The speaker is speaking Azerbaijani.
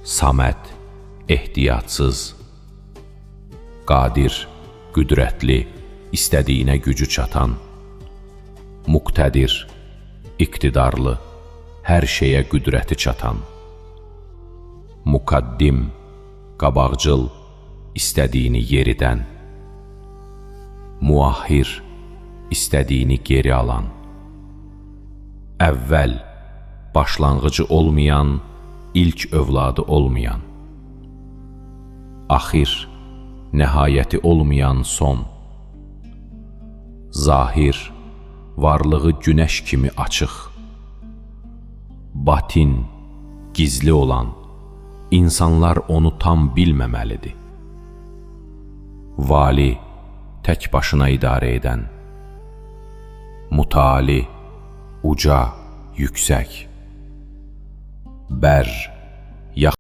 Saməd, ehtiyatsız. Qadir, qüdrətli, istədiyinə gücü çatan. Muqtədir, iqtidarlı, hər şeyə qüdrəti çatan. Muqaddim, qabaqcıl, istədiyini yeridən. Muahhir, istədiyini geri alan. Əvvəl, başlanğıcı olmayan, ilk övladı olmayan. Axir, nəhayəti olmayan son. Zahir, varlığı günəş kimi açıq. Batin, gizli olan, insanlar onu tam bilməməlidir. Vali, tək başına idarə edən. Mutaali, uca, yüksək. Bər,